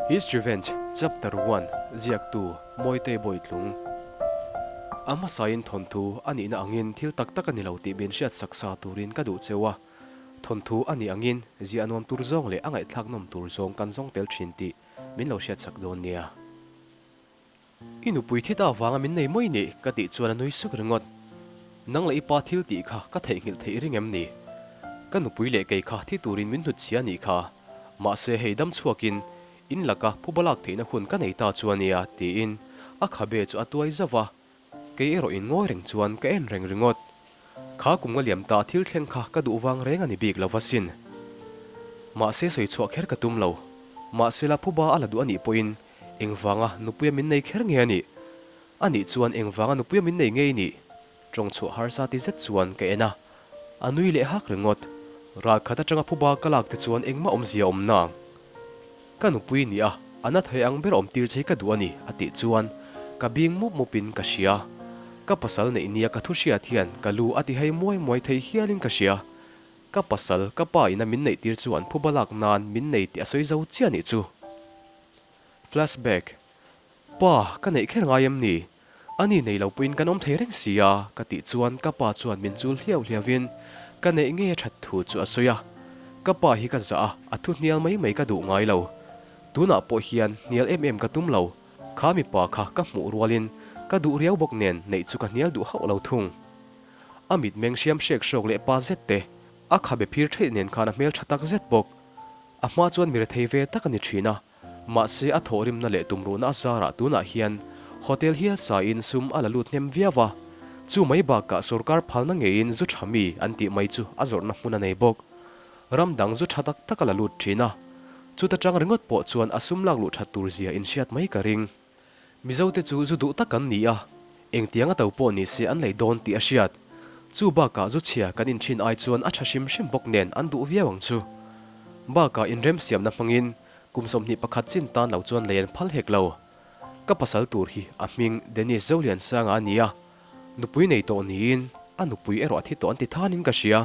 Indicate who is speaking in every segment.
Speaker 1: His Revenge Chapter One Ziaktu Mawitei Bawitlung A hmasain thawnthu a nihna angin thil tak tak a ni lo tih min hriat sak sa turin ka duh cheu a. Thawnthu a nih angin ziah nuam tur zawng leh a ngaihthlak nawm tur zawng kan zawng tel thin tih min lo hriat sak dawn nia. I nupui thi ta avanga min nei mai nih ka tih chuan a nui suk ringawt. Nang leh i pa thil tih kha ka theihnghilh theih ring em ni? Ka nupui leh kei kha thi turin min hnut chhia nih kha. Mahse hei dam chhuakin in laka phuba lak theihna hun ka nei ta chu a nia tiin a khabe chu a tuai zauh va. Kei erawh in ngawi reng chuan ka en reng ringawt. Kha kum nga liam ta thil thleng kha ka duh vang reng a ni bik lo va sin. Mahse sawi chhuah kher ka tum lo. Mahse la phuba a la duh a nih pawhin engvanga nupuia min nei kher nge a nih? A nih chuan engvanga nupuia min nei nge i nih? Tawng chhuah harsa ti zet chuan ka en a, a nui leh hak ringawt. Ral khat atanga phuba ka lak te chuan engmah awmzia awm nang. Ka nupui ni a, a na thei ang ber awm tir che hi ka duh a ni, a tih chuan ka bing mup mup in ka hria. Ka pasal neih nia ka thu hriat hian ka lu a ti hei muai muai thei hial in ka hria. Ka pasal, ka pa ina min neih tir chu an phuba lak nan min nei tih a sawi zo chiah nih chu. Flashback. Pa, ka neih kher ngai em ni? Ani nei lo pawhin kan awm thei reng si a, ka tih chuan ka pa chuan min chul hliau hliauin ka neih ngei a that thu chu a sawi a. Ka pa hi ka zah a, a thu hnial mai mai ka duh ngai lo. Tunah pawh hian hnial em em ka tum lo. Kha mipa kha ka hmuh rualin ka duh riau bawk nen neih chu ka hnial duh hauh lo thung. A mitmeng hriam hrek hrawk leh pa zet te, a khabe phir theih nen khan a hmel tha tak zet bawk. A hma chuan mi rethei ve tak a ni thin a. Mahse a thawhrimna leh tumruhna a zarah tunah hian hotel hial sain sum a la lut hnem viau a, chu mai bakah sorkar phalna ngeiin zu tha mi an tih mai chu a zawrhna hmun a nei bawk. Ram dang zu tha tak tak a la lut thin a, chuta tang ringawt pawh chuan a sum lak luh that tur zia inhriat mai ka ring. Mizote chu zu duh tak an ni a, engtiang a to pawh ni se an lei dawn tih a hriat. Chu bakah zu chhia kan inchhin ai chuan a tha hrim hrim bawk nen an duh viau ang chu. Bakah inremsiamna hmangin kum 21 chin tan lo chuan lei an phal hek lo. Ka pasal tur hi a hming Dennis Zoliansanga a ni a, nupui nei tawh niin a nupui erawh a thi tawh an ti thanin ka hria.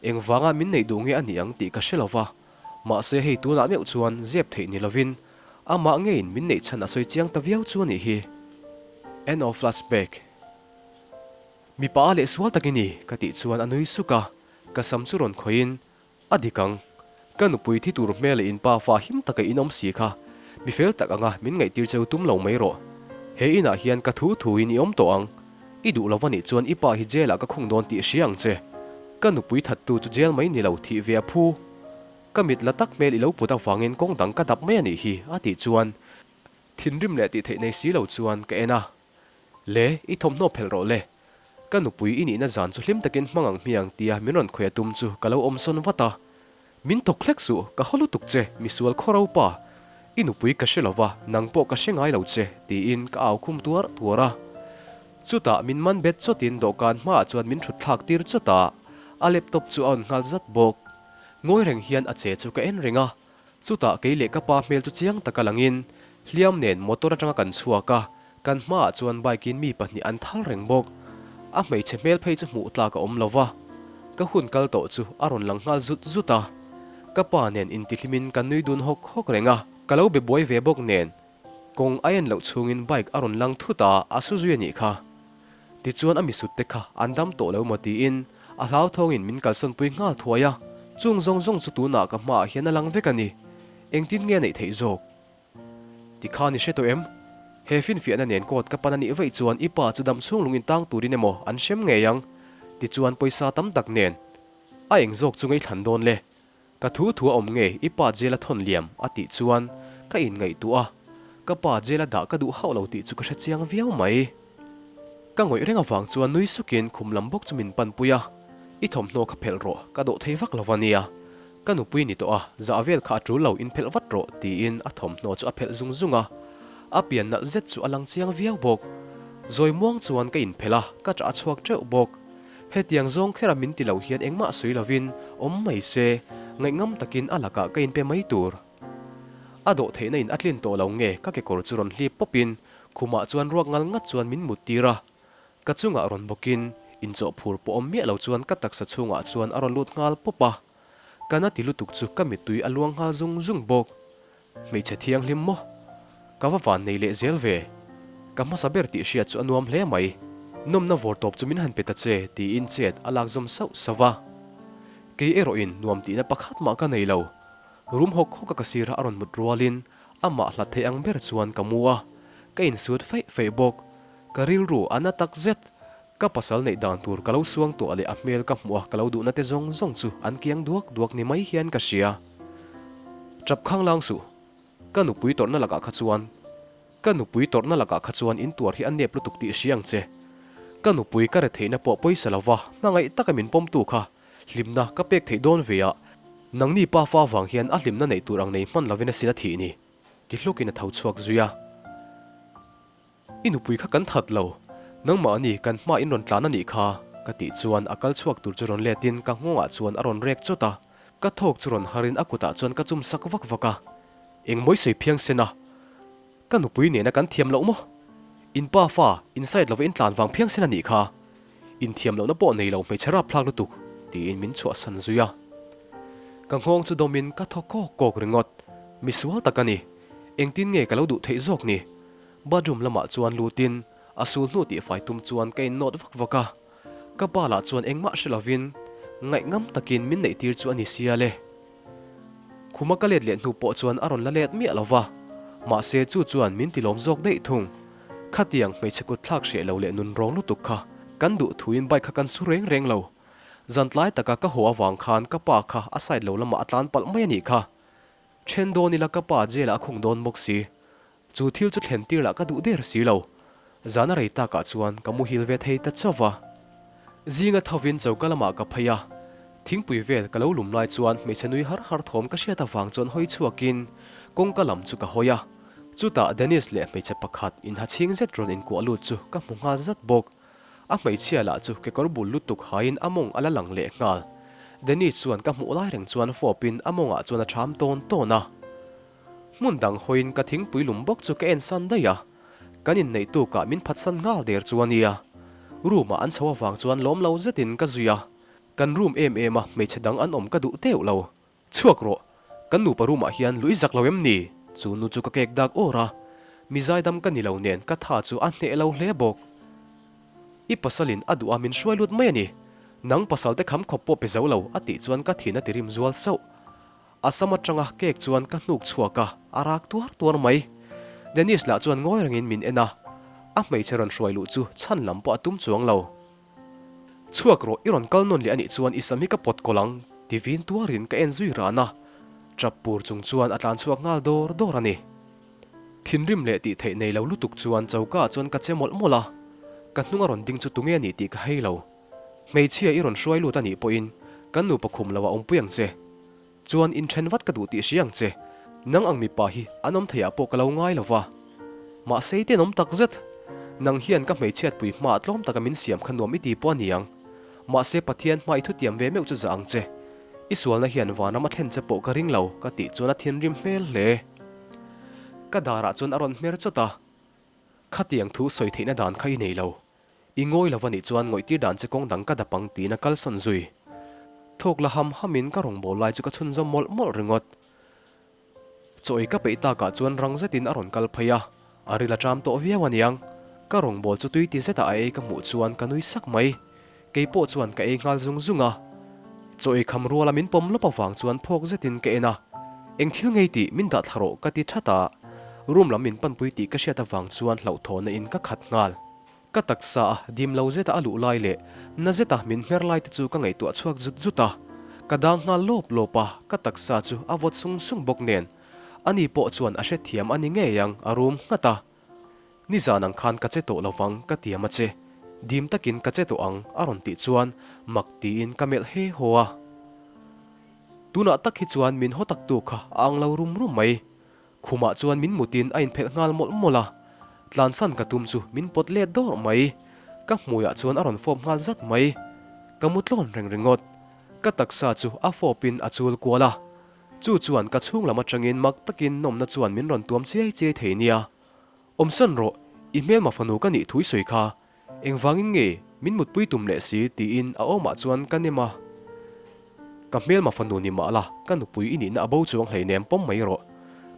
Speaker 1: Engvanga min neih duh nge a nih ang tih ka hre lo va, mahse hei tunah meuh chuan zep theih ni lovin amah ngeiin min neih chhan a sawi chiang ta viau chu a nih hi. End of flashback. Mipa a leh sual tak i ni ka tih chuan a nui suk a, ka sam chu rawn khawihin a dik ang. Ka nupui thi tur hmel leh inpa fa him taka in awm si kha mi fel tak anga min ngaihtir cheu tum lo mai rawh. He inah hian ka thu thuin i awm tawh ang. I duh lo va nih chuan i pa hi jail ah ka khung dawn tih hria ang che. Ka nupui thattu chu jail mai ni lo thih ve a phu. Ka mit la tak hmel i lo put avangin kawng dang ka dap mai a nih hi a tih chuan thinrim leh tih theih nei si lo chuan ka en a. Le, i thawmhnaw phelh rawh le. Ka nupui i nihna zan chu hlim takin hmang ang hmiang tia min rawn khawih a tum chu ka lo awm sawn vat a. Min thawk hlek suh, ka haw lutuk che, misual khaw ropa. I nupui ka hre lova, nang pawh ka hre ngai lo che, tiin ka au khum tuar tuar a. Chutah min man bet chawtin dawhkan hmaah chuan min thut thlak tir chawt a, a laptop chu a on nghal zat bawk. Ngawi reng hian a che chu ka en reng a, chutah kei leh ka pa hmel chu chiang taka langin hliam nen motor atanga kan chhuak a, kan hmaah chuan bike in mi pahnih an thal reng bawk. A hmeichhe hmel phei chu hmuh tlak a awm lo va, ka hun kal tawh chu a rawn lang nghal zut zut a. Ka pa nen intihlimin kan nui dun hawk hawk reng a, ka lo be buai ve bawk nen kawng a en loh chhungin bike a rawn lang thut a, a su zui a nih kha. Tichuan a misut te kha an dam tawh lo maw tiin a hlauthawngin min kalsawn pui nghal thuai a, chung zawng zawng chu tunah ka hmaah hian a lang vek a ni. Engtin nge a neih theih zawk? Tikhan i hre tawh em? He finfiahna nen court ka pan a nih vaih chuan i pa chu dam chhung lungin tang turin emaw an hrem ngei ang. Tichuan pawisa tam tak nen a eng zawk chu ngaihthlan dawn le. Ka thu thu a awm nge i pa jail a thawn liam a tih chuan ka inngaihtuah a, ka pa jail a dah ka duh hauh lo tih chu ka hre chiang viau mai. Ka ngawih reng avang chuan nui sukin khum lam bawk chu min panpui a, I thawmhnaw kha phelh rawh, ka dawh thei vak lo a nia. Ka nupui ni tawh a, zah vel kha a tul lo inphelh vat rawh tiin a thawmhnaw chu a phelh zung zung a, a pian nalh zet chu a lang chiang viau bawk. Zawi muang chuan ka inphelh a, ka ṭah a chhuak ṭeuh bawk. Hetiang zawng khera min ti lo hian engmah sawi lovin awm mai se, ngaihngam takin a lakah ka inpe mai tur. A dawh theihna in a tlin tawh lo nge ka kekawr chu rawn hlip pawpin khumah chuan ruak ngal ngat chuan min mut tir a, ka chungah rawn bawkin Inchawh phur pawh awm miah lo chuan ka taksa chhungah chuan a rawn lut nghal pawp a. Ka na ti lutuk chu ka mittui a luang nghal zung zung bawk. Hmeichhe thianghlim maw? Ka va van nei leh zel ve. Ka hmasa ber tih hriat chu a nuam hle mai. Nawmna vawr tawp chu min han pe ta che tiin chet a lak zawm sauh sauh a. Kei erawhin nuam tihna pakhat mah ka nei lo. Rum hawk hawk a ka sira a rawn mut rualin amah hlat thei ang ber chuan ka mu a. Ka insut feih feih bawk. Ka rilru a na tak zet. Ka pasal neih dan tur ka lo suang tuah leh a hmel ka hmuh a ka lo duhna te zawng zawng chu an kiang duak duak ni mai hian ka hria. Tap khang lang suh. Ka nupui tawrhna lakah kha chuan Ka nupui tawrhna lakah kha chuan in tuar hi a nep lutuk tih hria ang che. Ka nupui ka retheihna pawh pawisa lova hmangaih taka min pawmtu kha hlimna ka pek theih dawn ve a, nangni pa fa vang hian a hlimna neih tur ang nei hman lovin a sin a thih ni ti hlukin a tho chhuak zui a. I nupui kha kan that lo, nangmahni kan hma in rawn tlan a nih kha, ka tih chuan a kal chhuak tur chu rawn let in ka nghawngah chuan a rawn rek chawt a, ka thawk chu rawn har in a kutah chuan ka chum sak vak vak a, Engmawi sawi phiang sen a, ka nupui nena kan thiam loh maw? In pa fa inside lova in tlan vang phiang sen a nih kha, in thiam lohna pawh nei lo hmeichhe rapthlak lutuk, tiin min chhuahsan zui a. Ka nghawng chu dawmin ka thaw kawk kawk ringawt, misual tak a ni, engtin nge ka lo duh theih zawk ni? Bathroom lamah chuan lutin a sul hnu tihfai tum chuan ka innawt vak vak a, ka pa lah chuan engmah hre lovin ngaihngam takin min neihtir chu a ni sia le. Khuma ka let leh hnu pawh chuan a rawn la let miah lo va, mahse chu chuan min tilawm zawk daih thung. Khatiang hmeichhe kut thlak hreh lo leh nun rawng lutuk kha kan duh thuin bike kha kan su reng reng lo. Zan tlai taka ka haw avang khan ka pa kha a side lo lamah a tlan palh mai a nih kha. Then dawn ila ka pa jail ah a khung dawn bawk si. Chu thil chu thlen tir lah ka duh der si lo. Zan a rei takah chuan ka muhil ve thei ta chauh va. Zinga thovin choka lamah ka phei a, thingpui vel ka lo lum lai chuan hmeichhe nui har har thawm ka hriat avang chuan hawi chhuakin kawngka lam chu ka hawi a. Chutah Dennis leh hmeichhe pakhat inha chhing zet rawn inkuah lut chu ka hmu nghal zat bawk. A hmeichhia lah chu kekawr bul lutuk haiin a mawng a la lang leh nghal. Dennis chuan ka hmuh lai reng chuan fawpin a mawngah chuan a ṭham tawn tawn a. Hmun dang hawiin ka thingpui lum bawk chu ka en san daih a, kan inneih tukah min phatsan nghal der chu a nia. Room ah an chho avang chuan lawm lo zetin ka zui a, kan room em em a hmeichhe dang an awm ka duh teuh lo. Chhuak rawh, kan nupa room ah hian luih zak lo em ni? Chu nu chu ka kek dak awr a, mi zaidam ka ni lo nen ka tha chu a hneh lo hle bawk. I pasalin a duh a min hruai lut mai a ni, nang pasal te kham khawp pawh pe zo lo a tih chuan ka thin a ti rim zual sauh. A sam atanga cake chuan ka hnuk chhuak a, a rak tuar tuar mai. Dennis lah chuan ngawi rengin min en a, a hmeichhe rawn hruai luh chu chhan lam pawh a tum chuang lo. Chhuak rawh, i rawn kal nawn leh a nih chuan i sam hi ka pawt kawlh ang, ti vin tuarin ka en zui ran a, tap pur chung chuan a tlan chhuak nghal dawr dawr a ni. Thinrim leh tih theih nei lo lutuk chuan choka ah chuan ka che mawlh mawlh a, ka hnung a rawn ding chu tunge a nih tih ka hei lo. Hmeichhia i rawn hruai lut a nih pawhin kan nupa khum lo ah awmpui ang che. Chuan inthen vat ka duh tih hria ang che. Nang ang mipa hi an awm theiah pawh ka lo ngai lo va. Mahse i tenawm tak zet. Nang hian ka hmeichhiatpui hmaah tlawm taka min siam kha nuam i ti pawh a ni ang. Mahse Pathian hma i thutiam ve meuh chu zah ang che. I sualna hian vanram a thlen che pawh ka ring lo ka tih chuan a thinrim hmel hle. Ka darah chuan a rawn hmer chawt a. Khatiang thu sawi theihna dan kha i nei lo. I ngawi lo anih chuan ngawihtir dan che kawng dang ka dap ang tiin a kalsawn zui. Thawk la ham hamin ka rawngbâwl lai chu ka chhunzawm mawlh mawlh ringawt. Chaw ei ka peih takah chuan rang zetin a rawn kal phei a, a ril a ṭam tawh viau aniang. Ka rawngbâwl chu tui ti zeta a ei ka hmuh chuan ka nui sak mai. Kei pawh chuan ka ei nghal zung zung a. Chaw ei kham ruala min pawm lawp avang chuan phawk zetin ka en a, Eng thil ngei tih min dah thla rawh ka ti that a, room lam min panpui tih ka hriat avang chuan hlauhthawhna in ka khat nghal. Ka taksa a dim lo zeta a luh lai leh na zeta min hmer lai te chu ka ngaihtuah chhuak zut zut a, ka dang nghal lawp lawp a, ka taksa chu a vawt sung sung bawk nen ani pawh chuan a hrethiam a ni ngei ang a rum nghat a. Nizan ang khan ka che tawh lovang ka tiam a che, dim takin ka che tawh ang a rawn tih chuan mak tiin ka melh he haw a. Tunah tak hi chuan min haw tak tu kha a ang lo rum rum mai. Khumah chuan min mutin a inphelh nghal mawlh mawlh a, tlansan ka tum chu min pawt let dawrh mai. Ka hmuiah chuan a rawn fawp nghal zat mai. Ka mu tlawn reng ringawt. Ka taksa chu a fawpin a chul kual a. Chu chuan ka chhung lam atangin mak takin nawmna chuan min rawn tuam chiai chiai thei nia. Awmsan rawh, i hmelma fanu ka nih thu i sawi kha. Engvangin nge min mutpui tum leh si tiin a awmah chuan ka nem a. Ka hmelma fanu ni mah la, ka nupui i nihna a bo chuang hleinem pawm mai rawh.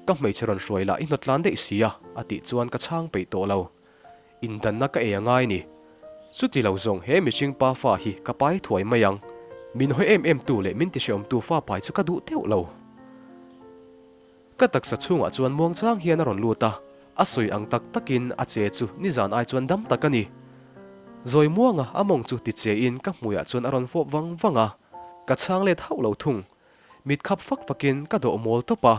Speaker 1: Ka hmeichhe rawn hruai lah i hnawt tlan daih si a, a tih chuan ka chhang peih tawh lo. Indanna ka ei a ngai ni. Chuti lo zawng he mihring pa fa hi ka pai thuai mai ang. Min hawi em em tu leh min tihreawmtu fa pai chu ka duh teuh lo. Ka taksa chhungah chuan muangchang hian a rawn lut a, a sawi ang tak takin a che chu nizan ai chuan dam tak a ni. Zawi muanga a mawng chu ti chein ka hmuiah chuan a rawn fawp vang vang a, ka chhang let hauh lo thung. Mit khap fak fakin ka dawh mawl tawp a,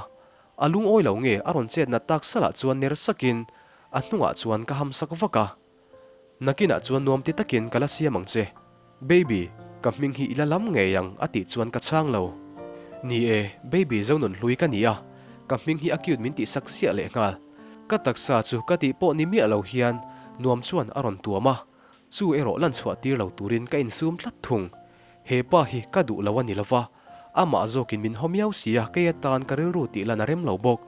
Speaker 1: a lungawi lo nge a rawn chet nat tak salah chuan ner sakin a hnungah chuan ka ham sak vak a. Nakinah chuan nuam ti takin ka la siam ang che. Baby, ka hming hi i la lam ngei ang a tih chuan ka chhang lo. Ni e, baby Zonun hlui ka ni a, ka hming hi a cute min tih sak siah leh nghal. Ka taksa chu ka tih pawh ni miah lo hian nuam chuan a rawn tuam a, chu erawh lan chhuah tir lo turin ka insum tlat thung. He pa hi ka duh lo a ni lova, amah zawkin min haw miau si a kei atan ka rilru tih lan a rem lo bawk.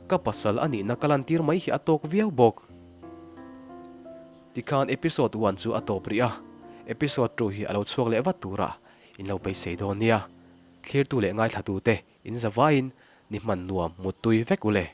Speaker 1: Ka pasal a nihna ka lantir mai hi a tawk viau bawk. Tikhan episode one chu a tawp rih a, episode two hi a lo chhuak leh vat tura in lo beisei dawn nia. Thlirtu leh ngaithlatute in zavaiin ni hman nuam muttui vek u le.